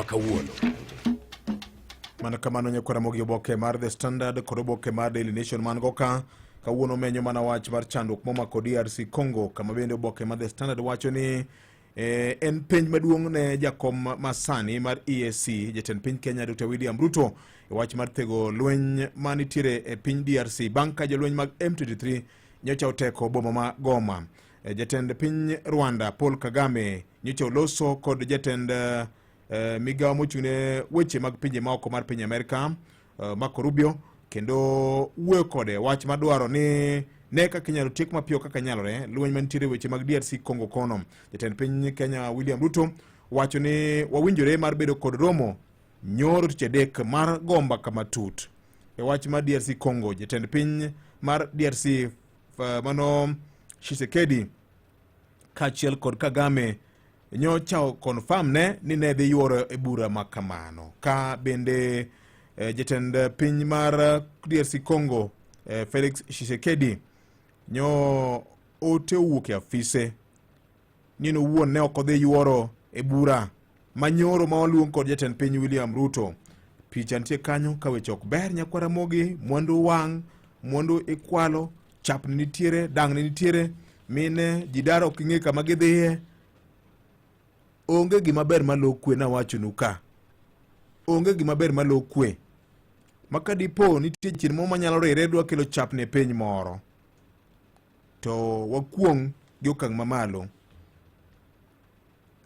Kawuono. Mana kamano nyakwara mogi oboke mar The Standard kod oboke mar Daily Nation man go ka kawuono menyo mana wach mar chandruok momako DRC Congo, kama bende oboke mar The Standard wacho ni en penj maduong' ne jakom masani mar EAC, jatend piny Kenya Dr. William Ruto, e wach mar thego lweny manitiere e piny DRC bang' ka jolweny mag M23 nyocha oteko boma ma Goma. Jatend piny Rwanda Paul Kagame nyocha oloso kod jatend migawo mochung'ne weche mag pinje maoko mar piny Amerka, Marco Rubio, kendo wuoyo kode wach madwaro ni ne kaka inyalo tiek mapiyo kaka nyalore lweny mantiere weche mag DRC Congo kono. Jatend piny Kenya William Ruto wacho ni wawinjore mar bedo kod romo nyoro tich adek mar gomba kama tut e wach mar DRC Congo. Jatend piny mar DRC mano Tshisekedi kaachiel kod Kagame nyocha confirm ne ni ne dhi yuoro e bura ma kamano. Ka bende jatend piny mar DRC Congo Felix Tshisekedi nyo ote owuok e afise ni en owuon ne ok odhi yuoro e bura manyoro ma oluong kod jatend piny William Ruto. Picha nitie kanyo ka weche ok ber nyakwar Ramogi, mwandu wang', mwandu ikwalo, chapni nitiere, dang'ni nitiere, mine ji dar ok ing'e kama gidhiye. Onge gima ber malo kwe nawachonu ka. Onge gima ber malo kwe. Ma ka dipo nitie chieng' moro manyalo rire dwa kelo chapni e piny moro, to wakuong' gi okang' mamalo.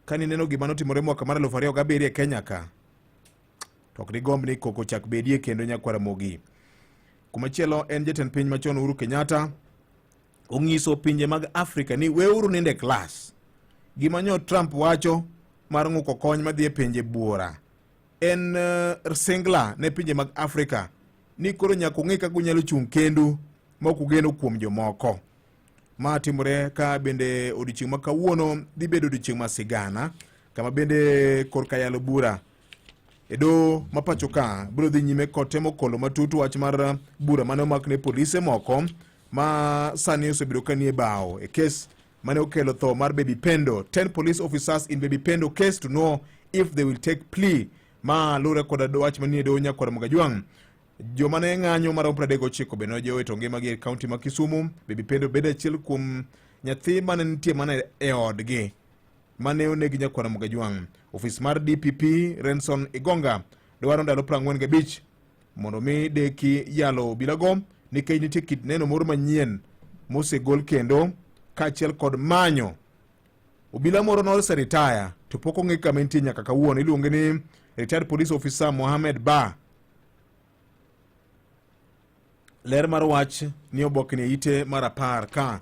Ka nineno gima notimore mwaka mar 2007 e Kenya ka, to ok digomb ni koko chak bedie kendo nyakwar Ramogi. Kumachielo en jatend piny machon Uhuru Kenyatta onyiso pinje mag Afrika ni weuru nindo e klas. Gima nyo Trump wacho mar ng'uko kony madhi e pinje buora en singla ne pinje mag Afrika ni koro nyaka ung'e kaka unyalo chung' kendu ma ok ugeno kuom jomoko. Ma timore ka bende odiochieng' ma kawuono dhi bedo odiochieng' ma sigana, kama bende korka yalo bura e doho ma pacho ka biro dhi nyime kod temo kolo matut wach mar bura mane omak ne polise moko ma sani osebedo ka nie bao e kes mane okelo tho mar Baby Pendo. 10 police officers in Baby Pendo case to know if they will take plea. Ma luwore kod wach manie doho nyakwar Mogajwang'. Joma ne ng'anyo maromo 39 bende nojowito ngimagi e kaunti ma Kisumu. Baby Pendo bedo achiel kuom nyathi mane nitie mana e odgi mane onegi nyakwar Mogajwang'. Ofis mar DPP Renson Igonga dwaro ndalo 45 mondo mi deki yalo obilago nikech nitie kit neno moro manyien mosegol kendo kaachiel kod manyo obila moro noseritaya to pok ong'e kama entie nyaka kawuono. Iluonge ni retired police officer Mohamed Ba. Ler mar wach ni obokni e ite mar 10 ka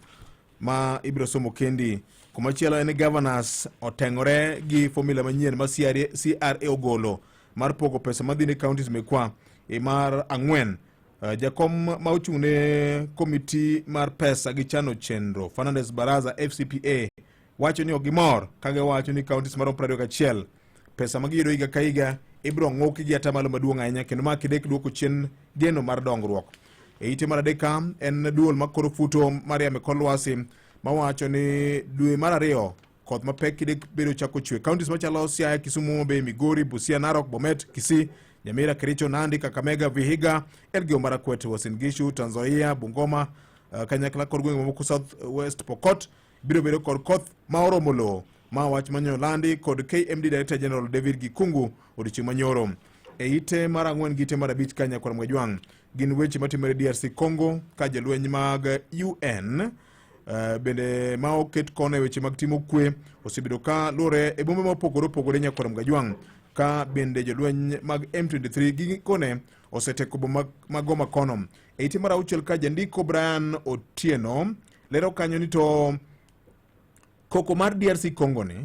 ma ibiro somo kendi. Kumachielo en governors oteng'ore gi formula manyien ma CRA ogolo mar pogo pesa madhi ne counties mekwa e mar 4. Jakom ma ochung' ne komiti mar pesa gi chano chenro Fernandes Baraza FCPA wacho ni ok gimor ka giwacho ni counties maromo 21 pesa ma giyudo higa ka higa ibiro ng'uki gi atamalo maduong' ahinya, kendo ma kidek duoko chien geno mar dongruok. E ite mar adek ka en duol makoro futo mar yamo e kor lwasi mawacho ni dwe mar 2 koth mapek kidek bedo chako chwe. Counties machalo Siaya, Kisumu, Homa Bay, Migori, Busia, Narok, Bomet, Kisii, Nyamira, Kericho, Nandi, Kakamega, Vihiga, Elgeyo Marakwet, Uasin Gishu, Trans Nzoia, Bungoma, kanyakla kod gwenge mamoko South West Pokot biro bedo kod koth ma oromo lowo. Ma wach manyo landi kod KMD Director General David Gikungu odiochieng' manyoro. E ite mar 4 gi ite mar 5 ka nyakwar Mogajwang' gin weche matimore DRC Congo ka jolweny mag UN bende ma oket kono e weche mag timo kwe osebedo ka luwore e bombe mopogore opogore nyakwar Mogajwang' ka bende jolweny mag M23 gikone oseteko boma ma Goma kono. E ite mar 6 ka jandiko Brian Otieno lero kanyo ni to koko mar DRC Congo ni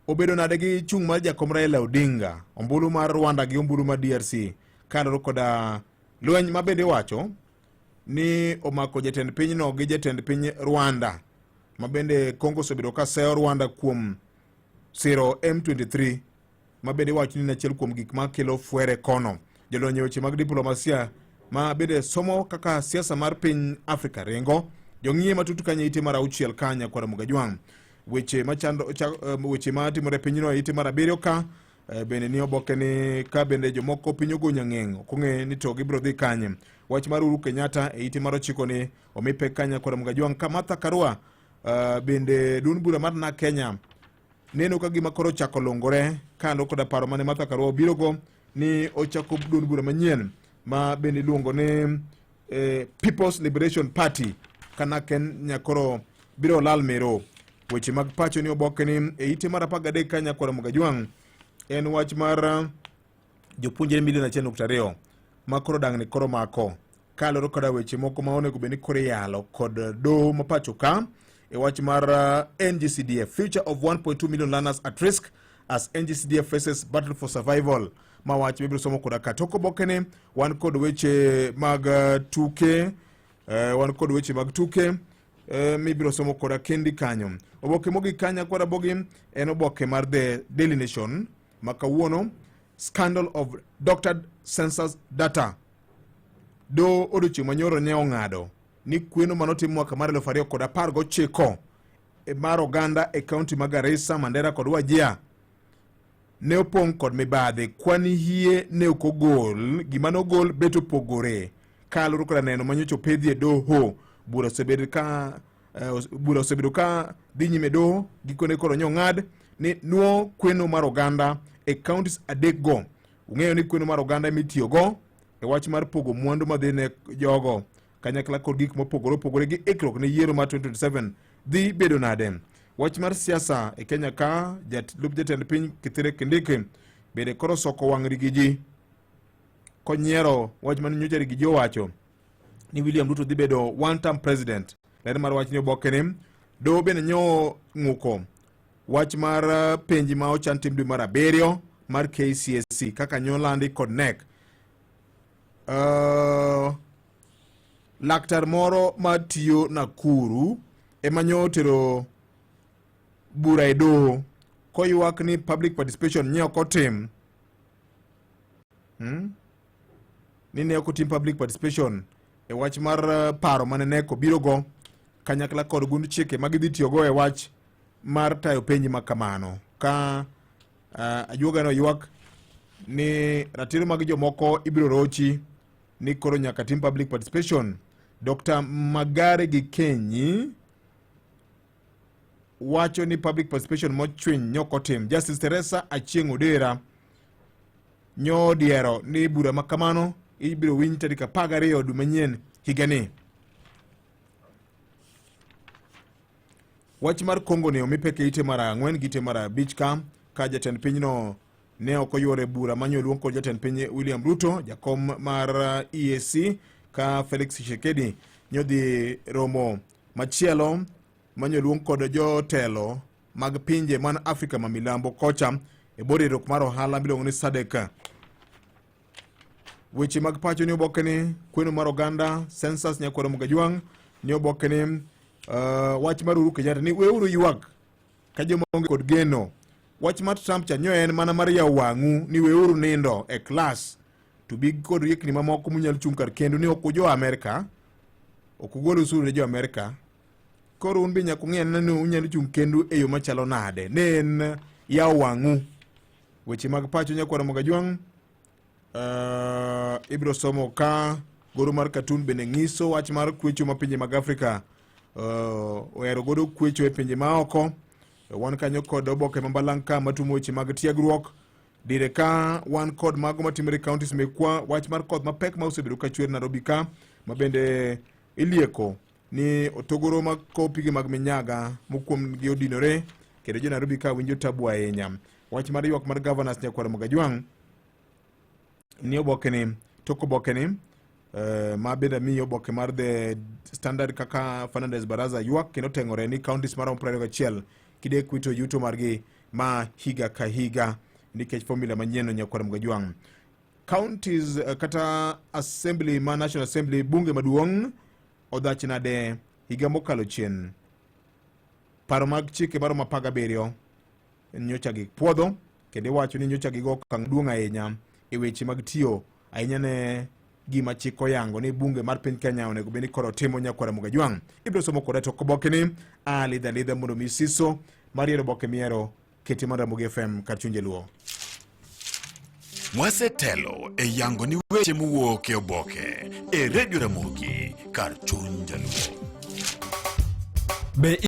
obedo nade gi chung' mar jakom Raila Odinga, ombulu mar Rwanda gi ombulu mar DRC kaluwore koda lweny ma bende iwacho ni omako jatend pinyno gi jatend piny Rwanda ma bende Congo osebedo ka seyo Rwanda kuom siro M23 ma bende iwacho ni en achiel kuom gik ma kelo fwere kono. Jolony e weche mag diplomasia ma bende somo kaka siasa mar piny Afrika ringo jong'iye matut kanyo ite mar 6 ka nyakwar Mogajwang'. Weche machando weche ma timore e pinyno e ite mar 7 ka Bende ni oboke ni ka bende jomoko piny ogo nyang'eng' ok ong'e ni to gibiro dhi kanye. Wach mar Uhuru Kenyatta e ite mar ochiko ni omi pek kanya kod Mgajwang' ka Martha Karua bende duond bura mar NARC Kenya neno ka gima koro ochako lungore kalo koda paro mane Martha Karua obirogo ni ochako duond bura manyien ma bende iluongo ni People's Liberation Party kana Kenya koro biro lal mero. Weche mag pacho ni oboke ni e ite mar 13 ka nyakwar Mgajwang' en wach mar jopuonjre milion 1.2 ma koro dang'ni koro mako kaluwore koda weche moko ma onego bed ni koro iyalo kod doho ma pacho ka e wach mar NGCDF future of 1.2 million learners at risk as NGCDF faces battle for survival ma wach mibiro somo koda ka tok obokene wan kod weche mag tuke wan kod weche mag tuke mibiro somo koda kendi kanyo. Oboke mogik kanyo kwara bogi en oboke mar The Daily Nation ma kawuono scandal of doctored census data. Do odiochieng' manyoro ne ong'ado ni kweno manotim mwaka mar 2019 mar oganda e kaunti ma Garissa, Mandera kod Wajir ne opong' kod mibadhi. Kwan hie ne ok ogol, gima nogol bet opogore kaluwore koda neno manyocha opedhi e doho. Bura osebedo ka bura osebedo ka dhi nyime e doho, gikone koro nyo ng'ad ni nuo kweno mar oganda e counties adek go. Ung'eyo ni kweno mar oganda mitiyogo e wach mar pogo mwandu madhi ne jogo kanyakla kod gik mopogore opogore gi ikruok ne yiero mar 2027 dhi bedo nade. Wach mar siasa e Kenya ka jalup jatend piny Kithure Kindiki bende koro soko wang' Rigiji konyiero wach mane nyocha Rigiji owacho ni William Ruto dhi bedo one term president. Ler mar wach ni oboke ni doho bende nyo ng'uko wach mar penj ma ochan tim dwe mar 7 mar KCSE kaka nyolandi kod NEC. Laktar moro matiyo Nakuru ema nyo otero bura e doho koywak ni public participation nye ok otim ni ne ok otim public participation e wach mar paro mane NEC obirogo kanyakla kod gund chike ma gidhi tiyogo e wach mar tayo penj ma kamano. Ka ajuoga no ywak ni ratiro mag jomoko ibiro rochi ni koro nyaka tim public participation. Dr. Magare Gikenyi wacho ni public participation mochwiny nyok otim. Justice Teresa Achieng' Odera nyo diero ni bura ma kamano ibiro winj tarik 12 dwe manyien higani. Wach mar Kongo ne omi pek e ite mar 4 gi ite mar 5 ka jatend pinyno ne ok oyuore bura manyo oluong kod jatend piny William Ruto, jakom mar EAC ka Felix Tshisekedi nyodhi romo machielo manyo oluong kod jotelo mag pinje man Afrika ma milambo kocha e bwo riwruok mar ohala miluongo ni SADC. Weche mag pacho ni oboke ni kweno mar oganda census nyakwaro Mugajwang' ni oboke ni wach mar Uhuru Kenyatta ni weuru ywak ka joma onge kod geno. Wach mar Trump cha nyo en mana mar yawo wang'u ni weuru nindo e klas to bi kod riekni mamoko munyalo chung' kar kendu ni ok ujo Amerka, ok ugol osuru ne jo Amerka. Koro un be nyaka ung'e ni unyalo chung' kendu e yo machalo nade. Ne en yawo wang'u. Weche mag pacho nyakwaro Mugajwang' ibiro somo ka goro mar katun bende ng'iso wach mar kwecho ma pinje mag Afrika ohero godo kwecho e pinje maoko. Wan kanyo kod oboke ma balang' ka matumo weche mag tiegruok. Dire ka wan kod mago matimore e counties mekwa, wach mar koth mapek ma osebedo ka chwer Nairobi ka ma bende ilieko ni otogoro ma kowo pige mag minyaga mokuom gi odinore kendo jo Nairobi ka winjo tabu ahinya. Wach mar ywak mar governors nyakwar Mugajwang' ni oboke ni tok oboke ni ma bende amiyo oboke mar The Standard kaka Fernandez Baraza ywak kendo teng'ore ni counties maromo 21 kidek wito yuto margi ma higa ka higa nikech formula manyien no nyakwar Mugajwang'. Counties kata assembly ma National Assembly bunge maduong' odhach nade higa mokalo chien. Paro mag chike maromo 17 nyocha gipuodho kendo iwacho ni nyocha gigo okang' maduong' ahinya e weche mag tiyo ahinya ne gima chik oyango ni bunge mar piny Kenya onego bed ni koro timo nyakwara Mugajwang'. Ibiro somo koda tok oboke ni a lidha lidha mondo mi siso mar yiero oboke miero kete mar Ramogi FM kar chunje Luo. Wasetelo e yango ni weche mowuok e oboke e Radio Ramogi kar chuny Jaluo. Be